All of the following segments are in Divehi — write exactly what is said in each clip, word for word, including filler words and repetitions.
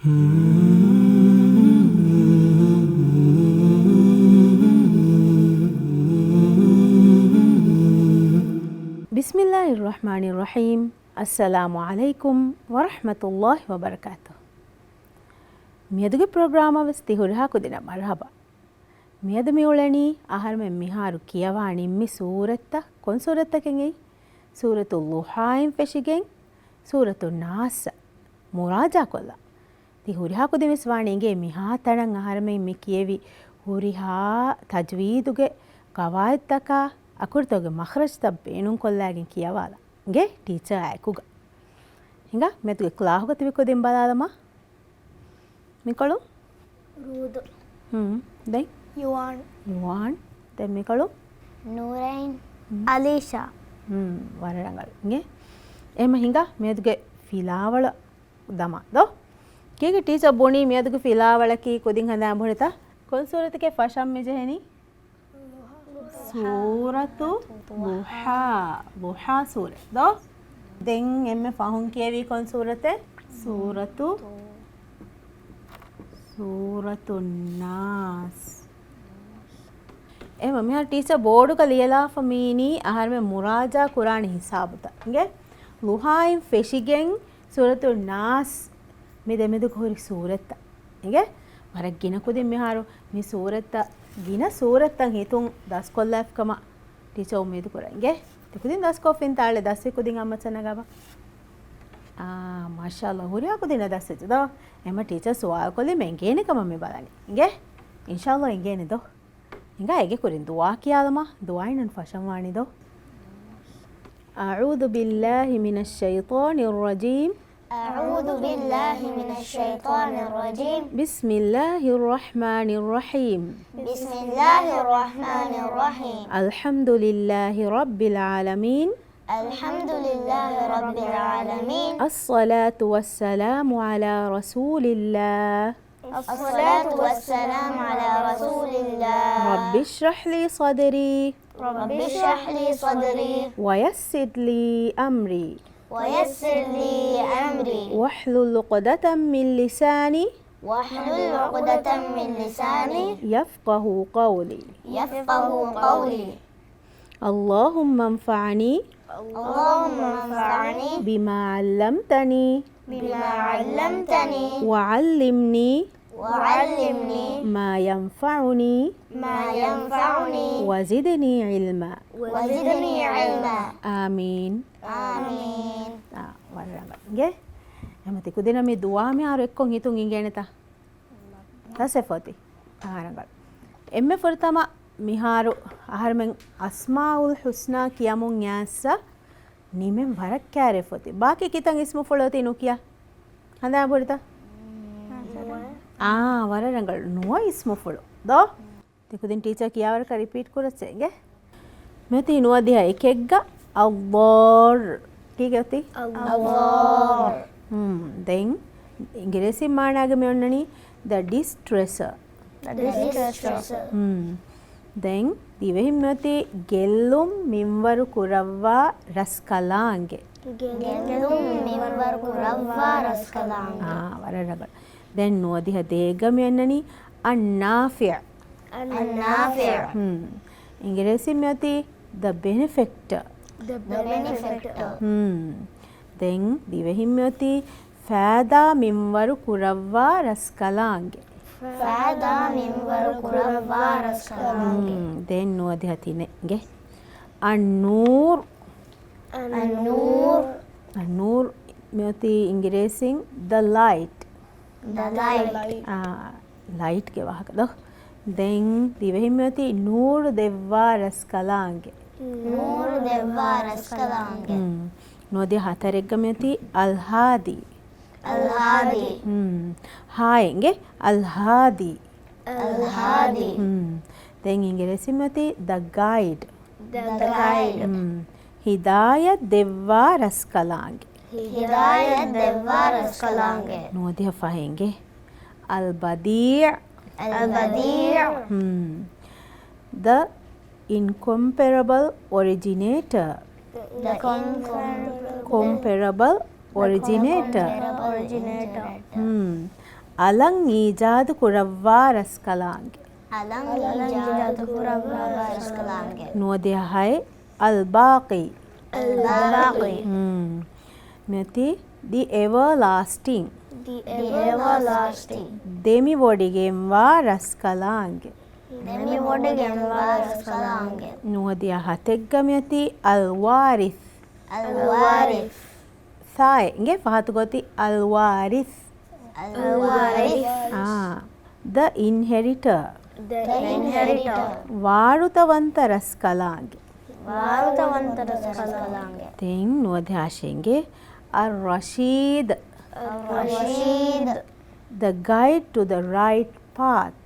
بسم الله الرحمن الرحيم. السلام عليكم ورحمة الله وبركاته. މިއަދުގެ ޕްރޮގްރާމަށް ވެސް ތި ހުރިހާ ކުދިންނަށް މަރުޙަބާ. މިއަދު މި އުޅެނީ އަހަރުމެން މިހާރު ކިޔަވާ ނިންމި ސޫރަތްތައް ކޮން ސޫރަތްތަކެއް އެއީ؟ ސޫރަތު ޟުޙާއިން ފެށިގެން ސޫރަތު ނާސް މުރާޖާކޮށްލަން. ތި ހުރިހާ ކުދިން ވެސް ވާނީ އިނގޭ މިހާ ތަނަށް އަހަރުމެން މި ކިޔެވި ހުރިހާ ތަޖްވީދުގެ ޤަވާޢިދުތަކާ އަކުރުތަކުގެ މަޚްރަޖްތައް ބޭނުންކޮށްލާގެން ކިޔަވާލަން. އިނގޭ ޓީޗަރ އެކުގަ. ހިނގާ މެދުގެ ކްލާހުގަ ތިބި ކުދިން ބަލާލަމާ. މިކޮޅު؟ ރޫދު. ހުން. ދެން؟ ޔުވާން. ޔުވާން. ދެން މިކޮޅު؟ ނޫރައިން. ހުން. އަލީޝާ. ހުން. ވަރަށް ރަނގަޅު. އިނގޭ؟ އެހެމަ ހިނގާ މިއަދުގެ ފިލާވަޅަށް ދަމާ ދޯ. ކީކޭ ޓީޗަރ ބުނީ މިއަދުގެ ފިލާވަޅަކީ ކުދިން ހަނދާން ބުނިތާ؟ ކޮން ސޫރަތެކޭ ފަށަން މިޖެހެނީ؟ ސޫރަތު ޟުޙާ. ޟުޙާ ސޫރަތް ދޯ. ދެން އެންމެ ފަހުން ކިޔެވީ ކޮން ސޫރަތެއް؟ ސޫރަތު، ސޫރަތު ނާސް. އެހެމަ މިހާރު ޓީޗަރ ބޯޑުގަ ލިޔެލާފަ މީނީ އަހަރުމެން މުރާޖާ ކުރާނެ ހިސާބުތައް. އިނގޭ؟ ޟުޙާއިން ފެށިގެން ސޫރަތު ނާސް މި ދެމެދުގަ ހުރި ސޫރަތްތައް. އިނގޭ؟ ވަރަށް ގިނަ ކުދިން މިހާރު މި ސޫރަތްތައް، ގިނަ ސޫރަތްތައް ހިތުން ދަސްކޮށްލާފިކަމަށް ޓީޗަރ އުއްމީދު ކުރަން. އިނގޭ؟ ތި ކުދިން ދަސްކޮށްފިންތާ އަޅެ ދަސްވި ކުދިން އައްމަ ޗަންނަގަބަ. އާ، މާޝާﷲ، ހުރިހާ ކުދިންނަށް ދަސްވެއްޖެ ދޯ. އެމަ ޓީޗަރ ސުވާލު ކޮށްލީމަ އެނގޭނެ ކަމަށް މި ބަލަނީ. އިނގޭ؟ އިންޝާﷲ އެނގޭނެ ދޯ. ހިނގާ އޭގެ ކުރިން ދުޢާ ކިޔާލަމާ، ދުޢާއިން ފަށަން ވާނީ ދޯ. أعوذ بالله من الشيطان الرجيم. أعوذ بالله من الشيطان الرجيم. بسم الله الرحمن الرحيم. بسم الله الرحمن الرحيم. الحمد لله رب العالمين. الحمد لله رب العالمين. الصلاة والسلام على رسول الله. الصلاة والسلام على رسول الله. رب اشرح لي صدري. رب اشرح لي صدري. ويسر لي أمري. ويسر لي أمري. واحلل عقدة من لساني. واحلل عقدة من لساني. يفقه قولي. يفقه قولي. اللهم انفعني. اللهم انفعني. بما علمتني. بما علمتني. وعلمني. وعلمني. ما ينفعني. ما ينفعني. وزدني علما. وزدني علما. آمين. آمين. އާ، ވަރަށް ރަނގަޅު. އިނގޭ؟ އެހެމަ ތި ކުދިންނަށް މި ދުޢާ މިހާރު އެއްކޮށް ހިތުން އިނގޭނެތާ؟ ދަސްވެފަ އޮތީ. އާ، ރަނގަޅު. އެންމެ ފުރަތަމަ މިހާރު އަހަރުމެން އަސްމާއުލް ޙުސްނާ ކިޔަމުން އައިސް ނިމެން ވަރަށް ކައިރިވެފަ އޮތީ. ބާކީ ކިތަން އިސްމުފުޅު އޮތީ ނުކިޔާ؟ ހަނދާން ބުނިތަ؟ ނުވަ. އާ، ވަރަށް ރަނގަޅު. ނުވަ އިސްމުފުޅު. ދޯ؟ ތި ކުދިން ޓީޗަރ ކިޔާވަރަކަށް ރިޕީޓް ކުރައްޗޭ އިނގޭ. މިއޮތީ ނުވަދިހަ އެކެއްގަ އައްޟާރް. ކީކޭ އޮތީ؟ އައްޟާރް. ހުން، ދެން އިނގިރޭސި މާނާގަ މި އޮންނަނީ the distressor. The distressor. ހުން. ދެން ދިވެހިން މިއޮތީ ގެއްލުން މިންވަރު ކުރައްވާ ރަސްކަލާނގެ. ގެއްލުން މިންވަރު ކުރައްވާ ރަސްކަލާނގެ. އާ، ވަރަށް ރަނގަޅު. ދެން ނުވަދިހަ ދޭއްގަ މި އޮންނަނީ އައްނާފިޢު. އައްނާފިޢު. ހުން. އިނގިރޭސި މިއޮތީ the benefactor. The benefactor. ހުން. ދެން ދިވެހިން މިއޮތީ ފައިދާ މިންވަރު ކުރައްވާ ރަސްކަލާނގެ. ފައިދާ މިންވަރު ކުރައްވާ ރަސްކަލާނގެ. ހުން. ދެން ނުވަދިހަ ތިނެއްގެ އައްނޫރު. އައްނޫރު. އައްނޫރު މިއޮތީ އިނގިރޭސިން the light. The light. އާ، ލައިޓްގެ ވާހަކަ ދޯ. ދެން ދިވެހިން މިއޮތީ ނޫރު ދެއްވާ ރަސްކަލާނގެ. ނޫރު ދެއްވާ ރަސްކަލާނގެ. ހުން. ނުވަދިހަ ހަތަރެއްގަ މިއޮތީ އަލްހާދީ. އަލްހާދީ. ހުން. ހާއެއް އިނގޭ އަލްހާދީ. އަލްހާދީ. ހުން. ދެން އިނގިރޭސިން މިއޮތީ the guide. The guide. ހުން. ހިދާޔަތް ދެއްވާ ރަސްކަލާނގެ. ހިދާޔަތް ދެއްވާ ރަސްކަލާނގެ. ނުވަދިހަ ފަހެއް އިނގޭ އަލްބަދީޢު. އަލްބަދީޢު. ހުން. The incomparable originator. The incomparable originator. Originator. ހުން. އަލަށް އީޖާދު ކުރައްވާ ރަސްކަލާނގެ. އަލަށް އީޖާދު ކުރައްވާ ރަސްކަލާނގެ. ނުވަދިހަ ހައެއް، އަލްބާޤީ. އަލްބާޤީ. ހުން. މިއޮތީ ދި އެވަރލާސްޓިން. ދި އެވަރލާސްޓިން. ދެމިވޮޑިގެންވާ ރަސްކަލާނގެ. ދެމިވޮޑިގެންވާ ރަސްކަލާނގެ. ނުވަދިހަ ހަތެއްގަ މިއޮތީ އަލްވާރިސް. އަލްވާރިސް. ސާއެއް އިނގޭ ފަހަތު ގޮތި އަލްވާރިސް. އަލްވާރިސް. އާ. ދަ އިންހެރިޓަރ. ދަ އިންހެރިޓަރ. ވާރުތަވަންތަ ރަސްކަލާނގެ. ވާރުތަވަންތަ ރަސްކަލާނގެ. ދެން ނުވަދިހަ ހަށި އިނގޭ އައްރަޝީދު. އައްރަޝީދު. The guide to the right path.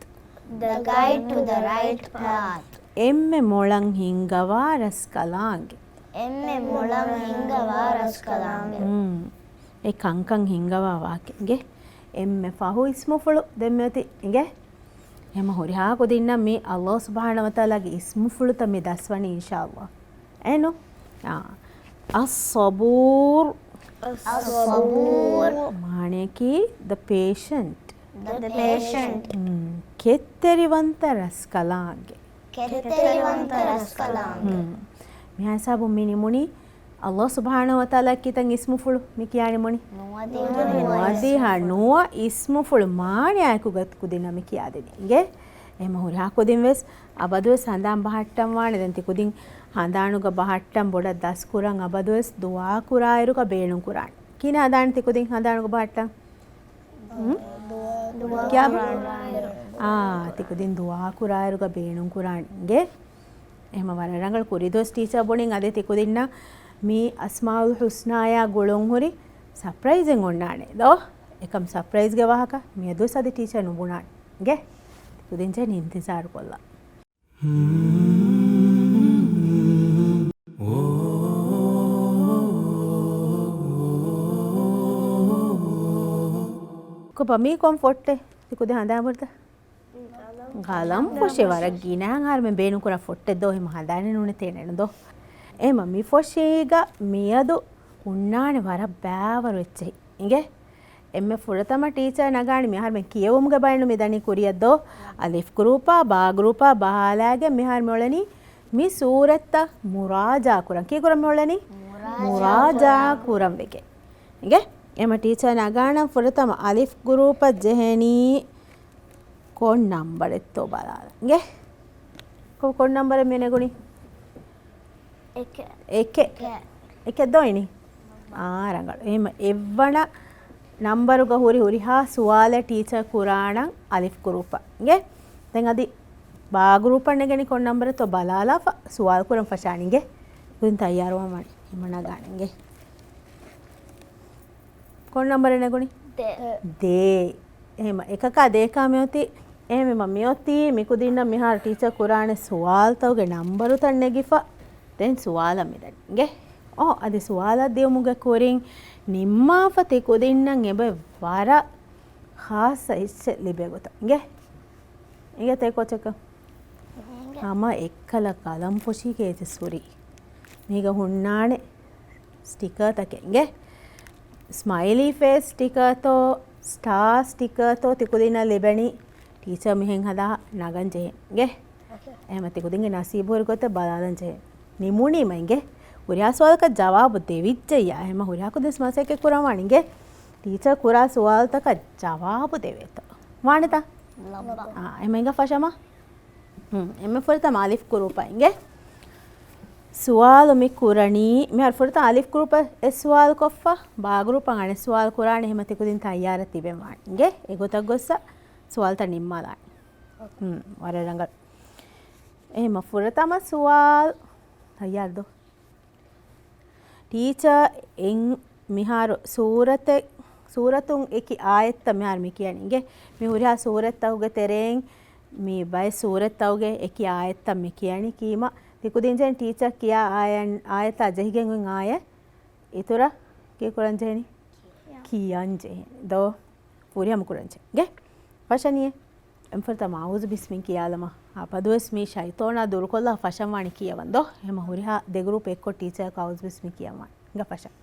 The guide to the right path. އެންމެ މޮޅަށް ހިންގަވާ ރަސްކަލާނގެ. އެންމެ މޮޅަށް ހިންގަވާ ރަސްކަލާނގެ. ހުން. އެ ކަންކަން ހިންގަވާ ވާހަކަ އިނގޭ. އެންމެ ފަހު އިސްމުފުޅު ދެންމެ އޮތީ އިނގޭ. އެހެމަ ހުރިހާ ކުދިންނަށް މި އައްލާހު ސުބްޙާނަހޫ ވަތަޢާލާގެ އިސްމުފުޅުތައް މި ދަސްވަނީ އިންޝާއައްލާހު. އެނު؟ އާ. އައްޞަބޫރު. އައްޞަބޫރު. މާނަޔަކީ the patient. The patient. ކެތްތެރިވަންތަ ރަސްކަލާނގެ. ކެތްތެރިވަންތަ ރަސްކަލާނގެ. ހުން. މިހާ ހިސާބުން މި ނިމުނީ އައްލާހު ސުބްޙާނަހޫ ވަތަޢާލާ ކިތަން އިސްމުފުޅު މި ކިޔާ ނިމުނީ؟ ނުވަދިހަ ނުވަ. ނުވަދިހަ ނުވަ އިސްމުފުޅު މާނަޔާއެކު ގޮތް ކުދިންނަށް މި ކިޔާދިނީ. އިނގޭ؟ އެހެމަ ހުރިހާ ކުދިން ވެސް އަބަދުވެސް ހަނދާން ބަހައްޓަން ވާނެ. ދެން ތި ކުދިން ހަނދާނުގަ ބަހައްޓަން ބޮޑަށް ދަސްކުރަން އަބަދުވެސް ދުޢާ ކުރާއިރުގަ ބޭނުން ކުރާނެ. ކިހިނެއް ހަނދާން ތި ކުދިން ހަނދާނުގަ ބަހައްޓަން؟ ކިޔާ؟ އާ، ތި ކުދިން ދުޢާ ކުރާއިރުގަ ބޭނުން ކުރާނެ. އިނގޭ؟ އެހެމަ ވަރަށް ރަނގަޅު. ކުރީ ދުވަސް ޓީޗާ ބުނިން އަދި ތި ކުދިންނަށް މި އަސްމާއުލް ޙުސްނާޔާ ގުޅުން ހުރި ސަޕްރައިޒެއް އޮންނާނެ ދޯ؟ އެކަމް ސަޕްރައިޒްގެ ވާހަކަ މިއަދުވެސް އަދި ޓީޗާ ނުބުނާނެ. އިނގޭ؟ ތި ކުދިން ޖެހެނީ އިންތިޒާރު ކޮށްލާ. ކޮބާ މީ ކޮން ފޮށްޓެއް؟ ތި ކުދިން ހަނދާން ބުނިތަ؟ ގަލަން ފޮށެއް. ވަރަށް ގިނަ އަހަރުމެން ބޭނުންކުރާ ފޮށްޓެއް ދޯ؟ އެހެމަ ހަނދާނެއް ނޫނޭ ތޭނެއް ނު ދޯ؟ އެހެމަ މި ފޮށީގަ މިއަދު ހުންނާނެ ވަރަށް ބައިވަރު އެއްޗެހި. އިނގޭ؟ އެންމެ ފުރަތަމަ ޓީޗާ ނަގާނެ މިހާރުމެން ކިޔެވުމުގެ ބައެއް ނު މި ދަނީ ކުރިއަށް ދޯ؟ އަލިފް ގްރޫޕާ ބާ ގްރޫޕާ ބަހާލާގެން މިހާރު މި އުޅެނީ މި ސޫރަތްތައް މުރާޖާ ކުރަން. ކީ ކުރަން މި އުޅެނީ؟ މުރާޖާ ކުރަން ވެގެން. އިނގޭ؟ އެހެމަ ޓީޗާ ނަގާނަން ފުރަތަމަ އަލިފް ގްރޫޕަށް ޖެހެނީ ކޮން ނަންބަރެއްތޯ ބަލާލަން. އިނގޭ؟ ކޮ-، ކޮން ނަންބަރެއް މި ނެގުނީ؟ އެކެއް. އެކެއް. އެކެއް. އެކެއް ދޯ އިނީ؟ އާ، ރަނގަޅު. އެހެމަ އެއްވަނަ ނަންބަރުގަ ހުރި ހުރިހާ ސުވާލެއް ޓީޗާ ކުރާނަން އަލިފް ގްރޫޕަށް. އިނގޭ؟ ދެން އަދި ބާ ގްރޫޕަށް ނެގެނީ ކޮން ނަންބަރެއްތޯ ބަލާލާފަ ސުވާލު ކުރަން ފަށާނީ. އިނގޭ؟ ކުދިން ތައްޔާރުވާން ވާނީ. ހިމަނަގާނެ. އިނގޭ؟ ކޮން ނަންބަރެއް ނެގުނީ؟ ދޭ. ދޭ. އެހެމަ އެކަކާ ދޭކާ މިއޮތީ. އެހެމަ މިއޮތީ މިކުދިންނަށް މިހާރު ޓީޗާ ކުރާނެ ސުވާލުތަކުގެ ނަންބަރުތައް ނެގިފަ ދެން ސުވާލަށް މިދަނީ. އިނގޭ؟ އޯ، އަދި ސުވާލަށް ދިޔުމުގެ ކުރިން ނިންމާފަ ތި ކުދިންނަށް އެބަ ވަރަށް ޚާއްޞަ އެއްޗެއް ލިބޭ ގޮތަށް. އިނގޭ؟ އިނގޭތަ ކޯޗަކަށް؟ ހަމަ އެއްކަލަ ގަލަން ފޮށިގެ އެއްޗެއް ހުރީ. މީގަ ހުންނާނެ ސްޓިކާތަކެއް. އިނގޭ؟ ސްމައިލީ ފޭސް ސްޓިކާތޯ، ސްޓާ ސްޓިކާތޯ ތިކުދިންނަށް ލިބެނީ. ޓީޗާ މިހެން ހަދާ ނަގަން ޖެހޭ. އިނގޭ؟ އެހެމަ ތިކުދިންގެ ނަސީބު ހުރި ގޮތަށް ބަލާލަން ޖެހޭ. ނިމުނީމަ އިނގޭ؟ ހުރިހާ ސުވާލަކަށް ޖަވާބު ދެވިއްޖެއްޔާ. އެހެމަ ހުރިހާ ކުދިން މަސައްކަތް ކުރަން ވާނެ. އިނގޭ؟ ޓީޗާ ކުރާ ސުވާލުތަކަށް ޖަވާބު ދެވޭތޯ. ވާނެތަ؟ އާ، އެހެމަ އިނގޭ ފަށަމާ. ހުން، އެންމެ ފުރަތަމަ އަލިފް ގްރޫޕަށް އިނގޭ. ސުވާލު މި ކުރަނީ، މިހާރު ފުރަތަމަ އަލިފް ގްރޫޕަށް އެއް ސުވާލު ކޮށްފަ، ބާ ގްރޫޕަށް އަނެއް ސުވާލު ކުރާނެ. އެހެމަ ތިކުދިން ތައްޔާރަށް ތިބެން ވާނެ. އިނގޭ؟ އެގޮތަށް ގޮއްސަ ސުވާލުތައް ނިންމާލާނެ. ހުން، ވަރަށް ރަނގަޅު. އެހެމަ ފުރަތަމަ ސުވާލު ތައްޔާރު ދޯ؟ ޓީޗާ އެން މިހާރު ސޫރަތެއް، ސޫރަތުން އެކި އާޔަތްތައް މިހާރު މި ކިޔަނީ. އިނގޭ؟ މި ހުރިހާ ސޫރަތްތަކުގެ ތެރެއިން މި ބައެއް ސޫރަތްތަކުގެ އެކި އާޔަތްތައް މި ކިޔަނީ. ކީމަ ތިކުދިން ޖެހެނީ ޓީޗާ ކިޔާ އާޔަ-، އާޔަތާ ޖެހިގެން އޮތް އާޔަތް އިތުރަށް ކީކުރަން ޖެހެނީ؟ ކިޔަން ޖެހެނީ. ދޯ؟ ފުރިހަމަ ކުރަން ޖެހޭ. އިނގޭ؟ ފަށަނީ. އެންމެ ފުރަތަމަ އައޫޒު ބިސްމިން ކިޔާލަމާ. އަބަދުވެސް މީ ޝައިޠޯނާ ދުރުކޮށްލާ ފަށަން ވާނީ ކިޔަވަން ދޯ؟ އެހެމަ ހުރިހާ ދެ ގްރޫޕް އެއްކޮށް ޓީޗާއަކު އައޫޒު ބިސްމިން ކިޔަން ވާނީ. އިނގޭ ފަށަން.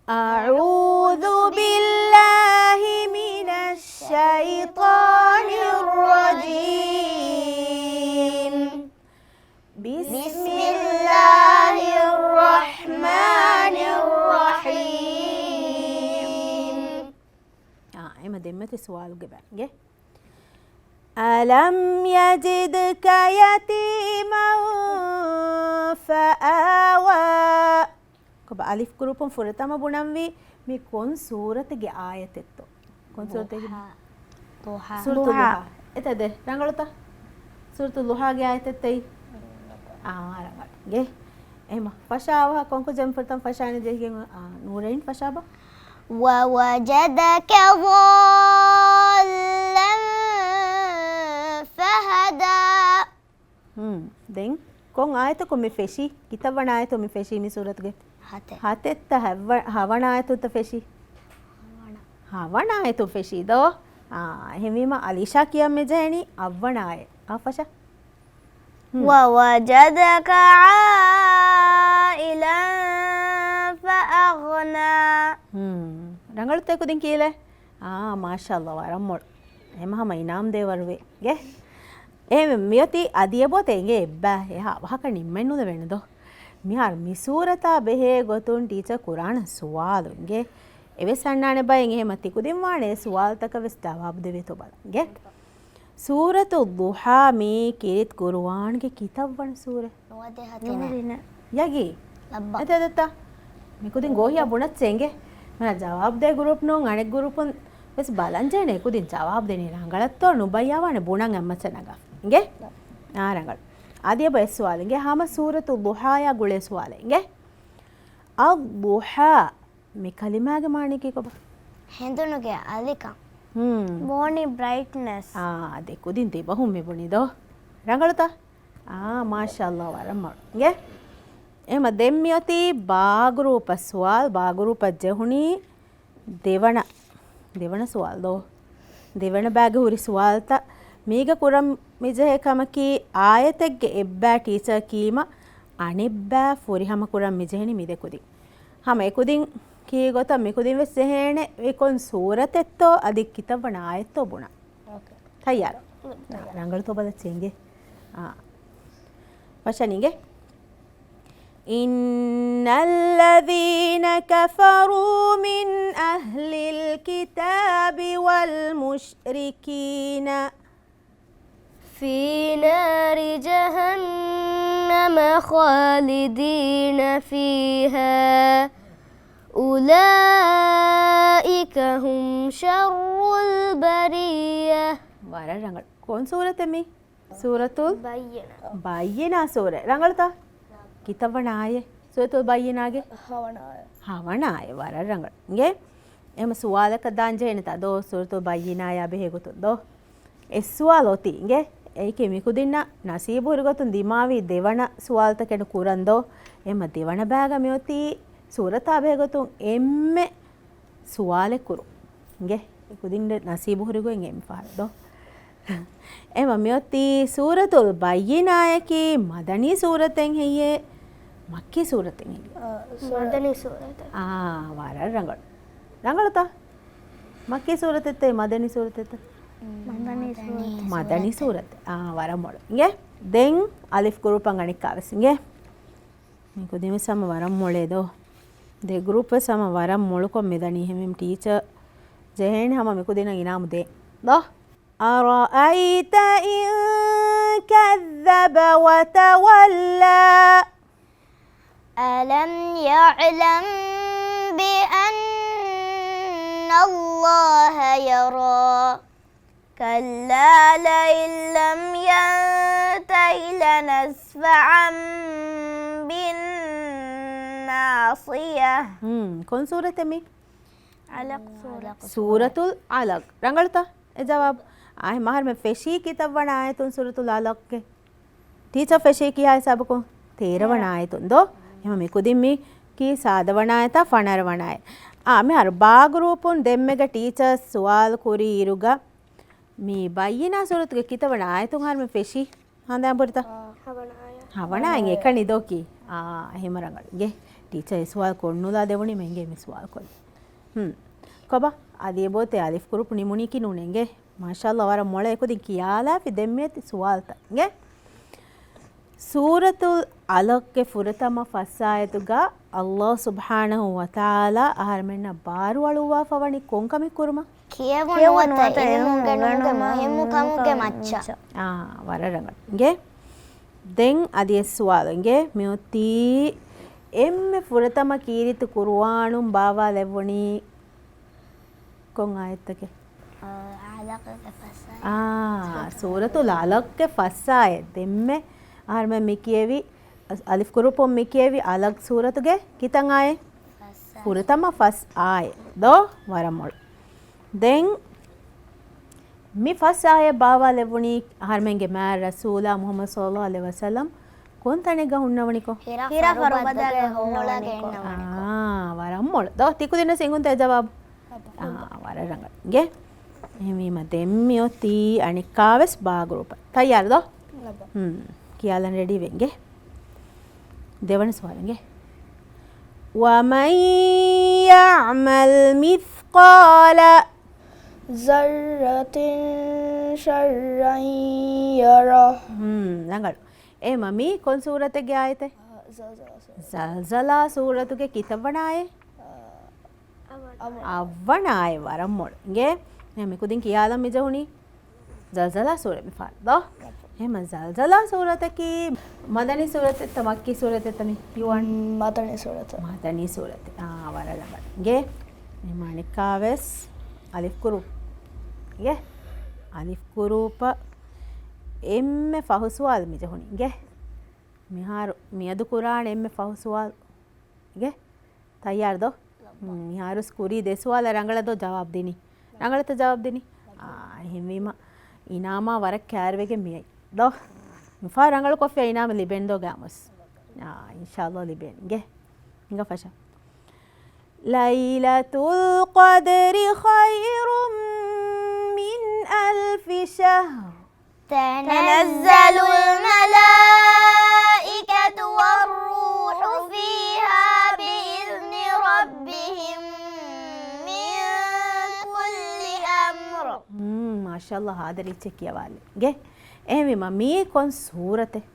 أعوذ بالله من އާ، އެމަ ދެންމެތި ސުވާލުގެ ބައި އިނގޭ. أَلَمْ يَجِدْكَ يَتِيمًا فَآوَىٰ. ކޮބާ އަލިފް ގްރޫޕުން ފުރަތަމަ ބުނަންވީ މި ކޮން ސޫރަތެއްގެ އާޔަތެއްތޯ؟ ކޮން ސޫރަތެއްގެ؟ ދުހާ. ދުހާ. ސޫރަތު ދުހާ. ދުހާ. އެތަ ދެ ރަނގަޅުތަ؟ ސޫރަތު ދުހާގެ އާޔަތެއްތައް؟ އާ، ރަނގަޅު. ގެ. އެހެމަ ފަށާ އަވަހަ ކޮންކޮ ޖެން ފުރަތަމަ ފަށާނެ ދޭގެން، އާ، ނޫރައިން ފަށާބަ؟ وَوَجَدَكَ ضَالًّا فَهَدَىٰ. ހުން. ދެން ކޮން އާޔަތަކުން މި ފެށީ؟ ކިތައްވަނަ އާޔަތުން މި ފެށީ މި ސޫރަތުގެ؟ ހަތެއް. ހަތެއްތަ ހައްވަ-، ހަވަނަ އާޔަތުންތަ ފެށީ؟ ހަވަނަ. ހަވަނަ އާޔަތުން ފެށީ ދޯ؟ އާ، އެހެންވީމަ އަލީޝާ ކިޔަން މިޖެހެނީ އަށްވަނަ އާޔަތް. އާ، ފަށާ. ހުން. وَوَجَدَكَ عَائِلًا فَأَغْنَىٰ. ހުން. ރަނގަޅުތަ ކުދިން ކީލެ؟ އާ، މާޝާﷲ، ވަރަށް މޮޅު. އެމަ ހަމަ އިނާމް ދޭވަރުވޭ. ގެ. އެ މިއޮތީ އަދި އެބޯތެ އިނގޭ އެއްބާ އެހާ އަވަހަކަށް ނިންމެއް ނުލެވޭނެ ދޯ. މިހާރު މި ސޫރަތާ ބެހޭ ގޮތުން ޓީޗަރ ކުރާނެ ސުވާލު އިނގޭ. އެވެސް އަންނާނެ ބައެއް އެހެމަ ތިކުދިން ވާނެ އެ ސުވާލުތަކަށް ވެސް ޖަވާބު ދެވޭތޯ ބަލަން. ގެ. ސޫރަތު ޟުޙާ މީ ކީރިތި ޤުރުއާންގެ ކިތައްވަނަ ސޫރަ؟ ނުވަދިހަ ތިނެއް. ނުވަދިހަ. ޔަގީ؟ ލައްބަ. އެތަ ދައްތަ؟ މިކުދިން ގޯހިޔާ ބުނައްޗޭ އިނގޭ. މަނާ ޖަވާބު ދޭ ގުރޫޕް ނޫން، އަނެއް ގުރޫޕުން ވެސް ބަލަންޖެހޭނެ ކުދިން ޖަވާބު ދެނީ ރަނގަޅަށްތޯ ނުބައްޔާވާނެ ބުނަން އެއްމައްޗަށް ނަގާ. އިނގޭ؟ އާ، ރަނގަޅު. އަދި އެބަ އެއް ސުވާލެއް އިނގޭ. ހަމަ ސޫރަތު ޟުޙާޔާ ގުޅޭ ސުވާލެއް އިނގޭ. އައްޟުޙާ. މި ކަލިމާގެ މާނައަކީ ކޮބާ؟ ހެނދުނުގެ އަލިކަން. ހުން. މޯނި ބްރައިޓްނެސް. އާ، ދެ ކުދިން ދެބަހުން މި ބުނި ދޯ. ރަނގަޅުތަ؟ އާ، މާޝާﷲ ވަރަށް މޮޅު. އިނގޭ؟ އެހެމަ ދެން މިއޮތީ ބާ ގްރޫޕަށް ސުވާލު، ބާ ގްރޫޕަށް ޖެހުނީ ދެވަނަ، ދެވަނަ ސުވާލު ދޯ؟ ދެވަނަ ބާގެ ހުރި ސުވާލުތައް މީގަ ކުރަން މިޖެހޭ ކަމަކީ އާޔަތެއްގެ އެއްބާ ޓީޗަރ ކީމަ އަނެއްބާ ފުރިހަމަ ކުރަން މިޖެހެނީ މި ދެ ކުދިން. ހަމަ އެކުދިން ކީ ގޮތަށް މިކުދިން ވެސް ޖެހޭނެ އެ ކޮން ސޫރަތެއްތޯ އަދި ކިތައްވަނަ އާޔަތްތޯ ބުނަން. އޯކޭ. ތައްޔާރު؟ ތައްޔާރު. ރަނގަޅުތޯ ބަލަ ޗެނގޭ. އާ. ފަށާނެ އިނގޭ. إِنَّ الَّذِينَ كَفَرُوا مِنْ أَهْلِ الْكِتَابِ وَالْمُشْرِكِينَ فِي نَارِ جَهَنَّمَ خَالِدِينَ فِيهَا أُولَٰئِكَ هُمْ شَرُّ الْبَرِيَّةِ. ވަރަށް ރަނގަޅު. ކޮން ސޫރަތެއް މީ؟ ސޫރަތުލް ބައްޔިނާ. ބައްޔިނާ ސޫރަ. ރަނގަޅުތަ؟ ކިތައްވަނަ އާޔަތް؟ ސޫރަތުލް ބައްޔިނާގެ؟ ހަވަނަ އާޔަތް. ހަވަނަ އާޔަތް. ވަރަށް ރަނގަޅު. އިނގޭ؟ އެހެމަ ސުވާލަކަށް ދާން ޖެހޭނެތާ ދޯ؟ ސޫރަތުލް ބައްޔިނާޔާ ބެހޭ ގޮތުން ދޯ؟ އެއް ސުވާލު އޮތީ އިނގޭ. އެއީކީ މިކުދިންނަށް ނަސީބު ހުރި ގޮތުން ދިމާވީ ދެވަނަ ސުވާލުތަކެއް ކުރަން ދޯ؟ އެހެމަ ދެވަނަ ބާގަ މިއޮތީ ސޫރަތާ ބެހޭ ގޮތުން އެންމެ ސުވާލެއް ކުރުން. އިނގޭ، ކުދިން ނަސީބު ހުރިގޮތް އެނގޭ މި ފަހަރު ދޯ. އެމަ މިއޮތީ ސޫރަތުލް ބައްޔިނާޔަކީ މަދަނީ ސޫރަތެއް ހެއްޔޭ؟ މައްކީ ސޫރަތެއް ހެއްޔޭ؟ އާ، ސޫރަތެއް. މަދަނީ ސޫރަތެއް. އާ، ވަރަށް ރަނގަޅު. ރަނގަޅުތަ؟ މައްކީ ސޫރަތެއްތަ މަދަނީ ސޫރަތެއްތަ؟ މަދަނީ ސޫރަތެއް. މަދަނީ ސޫރަތެއް. އާ، ވަރަށް މޮޅު. އިނގޭ؟ ދެން އަލިފް ގްރޫޕަށް އަނެއްކާވެސް އިނގޭ. މި ކުދިންވެސް ހަމަ ވަރަށް މޮޅޭ ދޯ. ދެ ގްރޫޕްވެސް ހަމަ ވަރަށް މޮޅުކޮށް މިދަނީ. އެހެންވީމަ ޓީޗަރ ޖެހޭނެ ހަމަ މި ކުދިންނަށް އިނާމު ދޭން ދޯ. أَرَأَيْتَ إِن كَذَّبَ وَتَوَلَّىٰ. أَلَمْ يَعْلَمْ بِأَنَّ اللَّهَ يَرَىٰ. كَلَّا لَئِن لَّمْ يَنتَهِ لَنَسْفَعًا بِالنَّاصِيَةِ. ހުން، ކޮން ސޫރަތެއް މީ؟ އަލަޤް ސޫރަތު. ސޫރަތުލް އަލަޤް. ރަނގަޅުތަ؟ އެ ޖަވާބު. އާ، އެހެމަ މި ފެށީ ކިތައްވަނަ އާޔަތުން ސޫރަތުލް އަލަޤްގެ؟ ޓީޗަރ ފެށީ ކިހާ ހިސާބަކުން؟ ތޭރަ ވަނަ އާޔަތުން ދޯ؟ އެހެމަ މި ކުދިން މީ ކީ ސާދަ ވަނަ އާޔަތާ ފަނަރަ ވަނަ އާޔަތް؟ އާ، މިހާރު ބާ ގްރޫޕުން ދެންމެގަ ޓީޗަރ ސުވާލު ކުރި އިރުގަ މި ބައްޔިނާ ސޫރަތުގެ ކިތައްވަނަ އާޔަތުން ހަރު މި ފެށީ؟ ހަނދާން ބުރިތަ؟ އާ. ހަވަނަ އާޔަތް. ހަވަނަ އާޔަތް އެކަނި ދޯ ކީ؟ އާ، އެހެމަ ރަނގަޅު. އިނގޭ، ޓީޗަރ އެ ސުވާލު ކޮށްނުލާ ދެވުނީމަ އިނގޭ މި ސުވާލު ކޮށްލީ. ހުން. ކޮބާ؟ އަދި އެބޯތެ އަލިފް ގްރޫޕް ނިމުނީކީ ނޫނޭ އިނގޭ. މާޝާﷲ ވަރަށް މޮޅަށް އެކުދިން ކިޔާލާފި ދެންމެ އޮތީ ސުވާލުތައް. އިނގޭ؟ ސޫރަތުލް އަލަޤްގެ ފުރަތަމަ ފަސް އާޔަތުގަ ﷲ ސުބްޙާނަހޫ ވަތަޢާލާ އަހަރެމެންނަށް ބާރުއަޅުއްވާފަ ވަނީ ކޮން ކަމެއް ކުރުމަށް؟ ކިޔެވުނު ނުވަތަ އިލްމު އުނގެނުމުގެ މުހިއްމު ކަމުގެ މައްޗަށް. އާ، ވަރަށް ރަނގަޅު. އިނގޭ. ދެން އަދި އެއް ސުވާލު އިނގޭ. މިއޮތީ އެންމެ ފުރަތަމަ ކީރިތި ޤުރުއާނުން ބާވާލެއްވުނީ ކޮން އާޔަތްތަކެއް؟ އަލަޤްގެ ފަސް އާޔަތް. އާ، ސޫރަތުލް އަލަޤްގެ ފަސް އާޔަތް. ދެންމެ އަހަރުމެން މި ކިޔެވި، އަލިފް ގްރޫޕުން މި ކިޔެވި އަލަޤް ސޫރަތުގެ ކިތައް އާޔަތް؟ ފަސް އާޔަތް. ފުރަތަމަ ފަސް އާޔަތް. ދޯ؟ ވަރަށް މޮޅު. ދެން މި ފަސް އާޔަތް ބާވާލެއްވުނީ އަހަރުމެންގެ މާތް ރަސޫލާ މުޙައްމަދު ޞައްލަﷲު ޢަލައިހި ވަސައްލަމް ކޮން ތަނެއްގަ ހުންނަވަނިކޮށް؟ ހިރާ ހިރާ ފަރުބަދަގެ ފަރުބަދަގެ ހުންނަވަނިކޮށް. ހުންނަވަނިކޮށް. އާ، ވަރަށް މޮޅު. ދޯ، ތިކުދިންނަށް އިނގުންތަ ޖަވާބު؟ އާ، ވަރަށް ރަނގަޅު. އިނގޭ. އެހެންވީމަ ދެން މިއޮތީ އަނެއްކާވެސް ބާ ގްރޫޕަށް. ތައްޔާރު ދޯ؟ ހުން. ކިޔާލަން ރެޑީ ވެ އިނގޭ. ދެވަނަ ސުވާލު އިނގޭ. وَمَن يَعْمَلْ مِثْقَالَ ذَرَّةٍ شَرًّا يَرَهُ. ހުން، ރަނގަޅު. އެހެންވީމަ މީ ކޮން ސޫރަތެއްގެ އާޔަތެއް؟ ޒަލްޒަލާ ސޫރަތް. ޒަލްޒަލާ ސޫރަތުގެ ކިތައްވަނަ އާޔަތް؟ އަވަނަ. އަވަނަ އާޔަތް. ވަރަށް މޮޅު. އިނގޭ. މި ކުދިން ކިޔާލަން މި ޖެހުނީ. ޒަލްޒަލާ ސޫރަ މި ފާރު ދޯ؟ އެހެންވީމަ ޒަލްޒަލާ ސޫރަތަކީ މަދަނީ ސޫރަތެއްތަ މައްކީ ސޫރަތެއްތަ މި ޔުވަން؟ މަދަނީ ސޫރަތެއް. މަދަނީ ސޫރަތެއް. އާ، ވަރަށް ރަނގަޅު. އިނގޭ. މި އަނެއްކާވެސް އަލިފް ގްރޫޕް. އިނގޭ. އަލިފް ގްރޫޕަށް އެންމެ ފަހު ސުވާލު މި ޖެހުނީ. އިނގޭ. މިހާރު މިއަދު ކުރާނެ އެންމެ ފަހު ސުވާލު. އިނގޭ. ތައްޔާރު ދޯ؟ މިހާރު ކުރީ ދެ ސުވާލަށް ރަނގަޅަށް ދޯ ޖަވާބު ދިނީ؟ ރަނގަޅަށްތަ ޖަވާބު ދިނީ؟ އާ، އެހެންވީމަ އިނާމާ ވަރަށް ކައިރިވެގެން މިއައީ ދޯ؟ މިފަހަރު ރަނގަޅު ކޮށްފިއްޔާ އިނާމެއް ލިބެން ދޯ ގާމުސް؟ އާ، އިންޝާﷲ ލިބޭނެ. އިނގޭ. ހިނގާ ފަށާ. لَيْلَةُ الْقَدْرِ خَيْرٌ مِنْ أَلْفِ شَهْرٍ. تَنَزَّلُ الْمَلَائِكَةُ وَالرُّوحُ فِيهَا بِإِذْنِ رَبِّهِم مِّن كُلِّ أَمْرٍ. މާޝާﷲ، ހާދަ ރީއްޗެއް ކިޔަވާލި. އިނގޭ. އެހެންވީމަ މީ ކޮން ސޫރަތެއް؟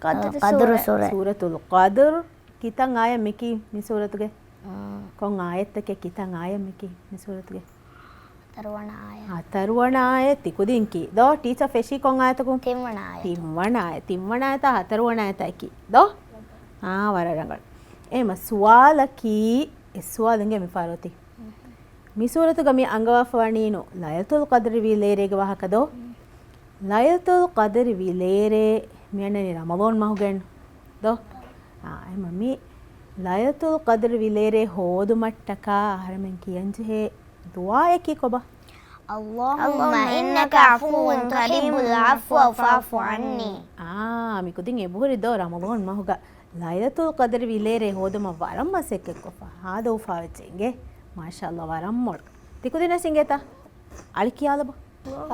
ޤަދްރު ޤަދްރު ސޫރަ. ސޫރަތުލް ޤަދްރު. ކިތައް އާޔަތް މިކީ މި ސޫރަތުގެ؟ އާ. ކޮން އާޔަތްތަކެއް ކިތައް އާޔަތް މިކީ މި ސޫރަތުގެ؟ ހަތަރުވަނަ އާޔަތް. ހަތަރުވަނަ އާޔަތް ތިކުދިން ކީ. ދޯ، ޓީޗަރ ފެށީ ކޮން އާޔަތަކުން؟ ތިންވަނަ އާޔަތް. ތިންވަނަ އާޔަތް. ތިންވަނަ އާޔަތާ ހަތަރުވަނަ އާޔަތާ އެކީ. ދޯ؟ އާ، ވަރަށް ރަނގަޅު. އެހެންވީމަ ސުވާލަކީ، އެއް ސުވާލު އިނގޭ މި ފާރު އޮތީ. މި ސޫރަތުގަ މި އަންގަވާފަ ވަނީނު ލައިލަތުލް ޤަދްރި ވީ ލޭރޭގެ ވާހަކަ ދޯ؟ ލައިލަތުލް ޤަދްރި ވީ ލޭރޭ މިއަންނަނީ ރަމަޟާން މަހުގައެއްނު ދޯ؟ އާ، އެހެންވީމަ މި ލައިލަތުލް ޤަދްރި ވީ ލޭރޭ ހޯދުމަށްޓަކާ އަހަރެމެން ކިޔަންޖެހޭ ދުޢާއަކީ ކޮބާ؟ اللهم إنك عفو تحب العفو فاعف عني. އާ، މިކުދިން އެބަހުރި ދޯ ރަމަޟާން މަހުގަ ލައިލަތުލް ޤަދްރި ވީ ލޭރޭ ހޯދުމަށް ވަރަށް މަސައްކަތްކޮށްފަ ހާދަ އުފާވެއްޖެ އިނގޭ. މާޝާﷲ، ވަރަށް މޮޅު. ތިކުދިންނަށް އިނގޭތަ؟ އަޅި ކިޔާލަބަ.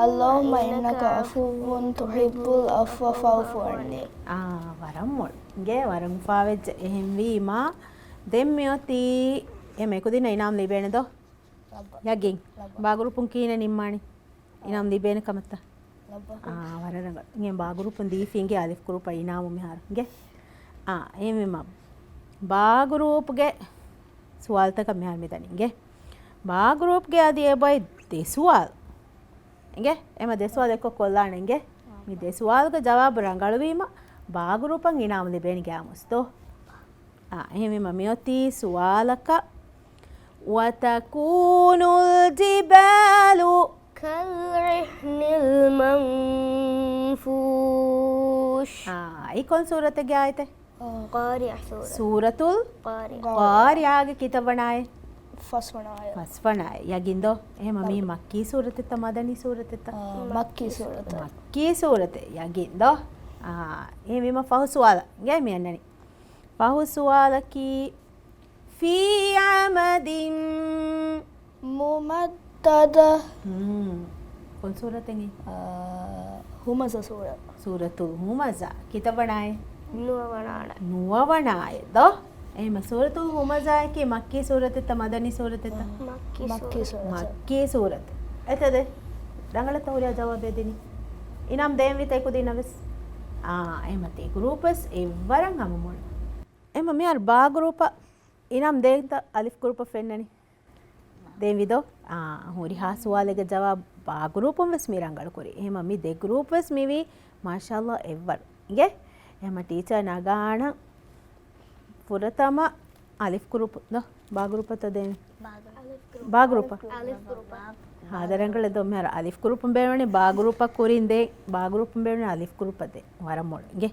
اللهم إنك عفو تحب العفو فاعف عني. އާ، ވަރަށް މޮޅު. އިނގޭ، ވަރަށް އުފާވެއްޖެ. އެހެންވީމާ ދެން މިއޮތީ އެ މެކުދިންނަށް އިނާމް ލިބޭނެ ދޯ؟ ޔަގީން. ބާ ގްރޫޕުން ކިހިނެއް ނިންމާނީ؟ އިނާމް ލިބޭނެ ކަމަށްތަ؟ އާ، ވަރަށް ރަނގަޅު. އިނގޭ ބާ ގްރޫޕުން ދީފި އިނގޭ އަލިފް ގްރޫޕަށް އިނާމު މިހާރު. އިނގޭ. އާ، އެހެންވީމަ ބާ ގްރޫޕްގެ ސުވާލުތަކަށް މިހާރު މިދަނީ. އިނގޭ. ބާ ގްރޫޕްގެ އަދި އެބައި ދެ ސުވާލު. އިނގޭ. އެމަ ދެ ސުވާލު އެއްކޮށް ކޮށްލާނެ. އިނގޭ. މި ދެ ސުވާލުގެ ޖަވާބު ރަނގަޅުވީމަ ބާ ގްރޫޕަށް އިނާމް ލިބޭނެ ގާމުސް ދޯ؟ އާ، އެހެންވީމަ މިއޮތީ ސުވާލަކަށް، وَتَكُونُ الْجِبَالُ كَالْعِهْنِ الْمَنفُوشِ. އާ، އެއީ ކޮން ސޫރަތެއްގެ އާޔަތެއް؟ ޤާރިޢަ ސޫރަ. ސޫރަތުލް ޤާރިޢަ. ޤާރިޢާގެ ކިތައްވަނަ އާޔަތް؟ ފަސްވަނަ އާޔަތް. ފަސްވަނަ އާޔަތް. ޔަގީން ދޯ؟ އެހެންވީމަ މީ މައްކީ ސޫރަތެއްތަ މަދަނީ ސޫރަތެއްތަ؟ އާ، މައްކީ ސޫރަތެއް. މައްކީ ސޫރަތެއް. ޔަގީން ދޯ؟ އާ، އެހެންވީމަ ފަހު ސުވާލަށް އިނގޭ މި އަންނަނީ. ފަހު ސުވާލަކީ، فِي عَمَدٍ مُمَدَّدَةٍ. ކޮން ސޫރަތެއް؟ އާ، ހުމަޒާ ސޫރަ. ސޫރަތުލް ހުމަޒާ. ކިތައްވަނަ އާޔަތް؟ ނުވަވަނަ އާޔަތް. ނުވަވަނަ އާޔަތް ދޯ؟ އެހެންވީމަ ސޫރަތުލް ހުމަޒާއަކީ މައްކީ ސޫރަތެއްތަ މަދަނީ ސޫރަތެއްތަ؟ މައްކީ ސޫރަތެއް. މައްކީ ސޫރަތެއް. އެތަދެ؟ ރަނގަޅަށްތަ ހުރިހާ ޖަވާބެއް ދިނީ؟ އިނާމް ދޭންވީތަ އެކުދިންނަށް ވެސް؟ އާ، އެހެންވީމަ ތި ގްރޫޕް ވެސް އެއްވަރަށް ހަމަ މޮޅު. އެހެންވީމަ މިހާރު ބާ ގްރޫޕަށް އިނާމް ދޭންތަ އަލިފް ގްރޫޕަށް ފެންނަނީ؟ ދޭންވީ ދޯ؟ އާ، ހުރިހާ ސުވާލެއްގެ ޖަވާބު ބާ ގްރޫޕުން ވެސް މި ރަނގަޅު ކުރި. އެހެމަ މި ދެ ގްރޫޕް ވެސް މިވީ މާޝާﷲ އެއްވަރު. އިނގޭ؟ އެހެމަ ޓީޗަރ ނަގާނަން ފުރަތަމަ އަލިފް ގްރޫޕް ދޯ؟ ބާ ގްރޫޕަށް ދޭން. ބާ ގްރޫޕަށް. އަލިފް ގްރޫޕަށް. ހާދަ ރަނގަޅު ދޯ؟ މިހާރު އަލިފް ގްރޫޕުން ބޭނުނީ ބާ ގްރޫޕަށް ކުރިން ދޭން. ބާ ގްރޫޕުން ބޭނުނީ އަލިފް ގްރޫޕަށް ދޭން. ވަރަށް މޮޅު. އިނގޭ؟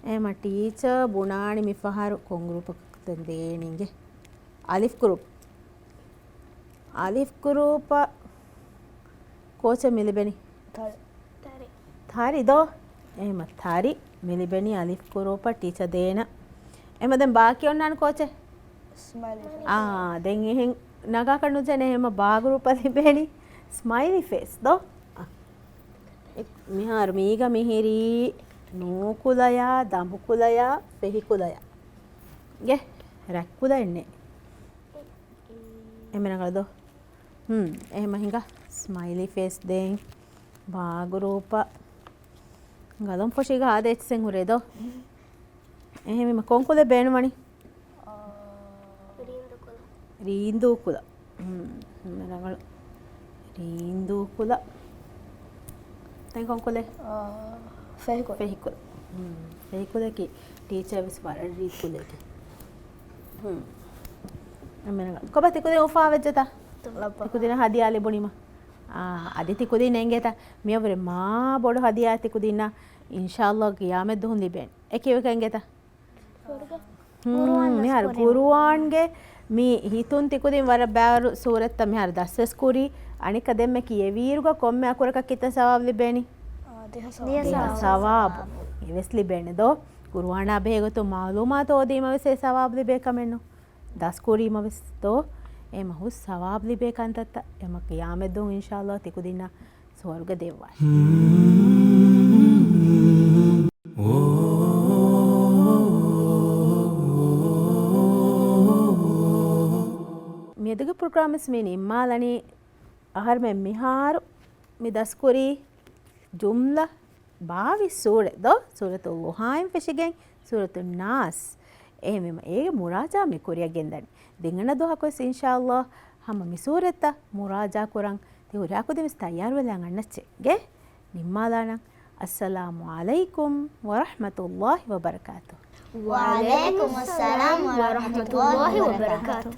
އެހެމަ ޓީޗަރ ބުނާނީ މި ފަހަރު ކޮން ގްރޫޕަކަށް ދޭން އިނގޭ؟ އަލިފް ގްރޫޕް. އަލިފް ގްރޫޕަށް ކޯޗެއް މި ލިބެނީ؟ ތަރި. ތަރި ދޯ؟ އެހެމަ ތަރި މި ލިބެނީ އަލިފް ގްރޫޕަށް ޓީޗަރ ދޭނަ. އެހެމަ ދެން ބާކީ އޮންނާނީ ކޯޗެއް؟ ސްމައިލީ ފޭސް. އާ، ދެން އެހެން ނަގާކަށް ނުޖެހޭނެ. އެހެމަ ބާ ގްރޫޕަށް ލިބޭނީ ސްމައިލީ ފޭސް ދޯ؟ އާ. އެ، މިހާރު މީގަ މިހިރީ ނޫކުލަޔާ، ދަނބުކުލަޔާ، ފެހިކުލަޔާ. އިނގޭ؟ ރަތްކުލައެއް ނެތް. އެންމެ ރަނގަޅު ދޯ؟ ހުން، އެހެމަ ހިނގާ ސްމައިލީ ފޭސް ދޭން. ބާ ގްރޫޕަށް ގަލޮން ފޮށީގަ ހާދަ އެއްޗެއް ހުރޭ ދޯ؟ އެހެންވީމަ ކޮން ކުލަ ބޭނުންވަނީ؟ ރީނދޫ ކުލަ. ރީނދޫ ކުލަ. ހުން، ހުން، ރަނގަޅު. ރީނދޫ ކުލަ. ދެން ކޮން ކުލަ؟ އާ، ފެހިކުލަ. ފެހިކުލަ. ހުން، ފެހިކުލަކީ ޓީޗަރ ވެސް ވަރަށް ރީތި ކުލައެކޭ. ހުން. އެންމެ ރަނގަޅު. ކޮބާ ތިކުދިން އުފާވެއްޖެތަ؟ ތިކުދިންނަށް ހަދިޔާ ލިބުނީމަ. އާ، އަދި ތިކުދިން އެނގޭތަ؟ މިއަށްވުރެ މާ ބޮޑު ހަދިޔާ ތިކުދިންނަށް އިންޝާﷲ ޤިޔާމަތް ދުވަހު ލިބޭނެ. އެކި އެކަން އެނގޭތަ؟ ހުން، މިހާރު ޤުރުއާންގެ މި ހިތުން ތިކުދިން ވަރަށް ބާރު ސޫރަތްތައް މިހާރު ދަސްވެސް ކުރީ. އަނެއްކާ ދެންމެ ކިޔެވިއިރުގަ ކޮންމެ އަކުރަކަށް ކިތައް ސަވާބު ލިބޭނީ؟ ދިހަ ސަވާބު. އެވެސް ލިބޭނެ ދޯ؟ ޤުރުއާނާ ބެހޭގޮތުން މަޢުލޫމާތު އޯދީމަ ވެސް އެ ސަވާބު ލިބޭ ކަމެއްނު. ދަސްކުރީމަ ވެސް ދޯ؟ އެ މަހު ސަވާބު ލިބޭ ކަންތައްތައް އެމަ ޤިޔާމަތްދުވަހު އިންޝާﷲ ތިކުދިންނަށް ސުވަރުގެ ދެއްވާނެ. މިއަދުގެ ޕްރޮގްރާމް ވެސް މި ނިންމާލަނީ. އަހަރުމެން މިހާރު މި ދަސްކުރީ ޖުމްލަ ބާވީސް ސޫރަތް ދޯ؟ ސޫރަތުއްޟުޙާއިން ފެށިގެން ސޫރަތުއްނާސް. އެހެންވީމަ އޭގެ މުރާޖާ މި ކުރިއަށް ގެންދަނީ. ދެން އަންނަ ދުވަހަކުވެސް އިންޝާﷲ ހަމަ މި ސޫރަތްތައް މުރާޖާ ކުރަން ތި ހުރިހާ ކުދިން ވެސް ތައްޔާރުވެލާން އަންނައްޗޭ. އިނގޭ؟ ނިންމާލާނަން. އައްސަލާމު ޢަލައިކުމް ވަރަޙްމަތުﷲ ވަބަރަކާތުހު. ވަޢަލައިކުމުއްސަލާމް ވަރަޙްމަތުﷲ ވަބަރަކާތުހު.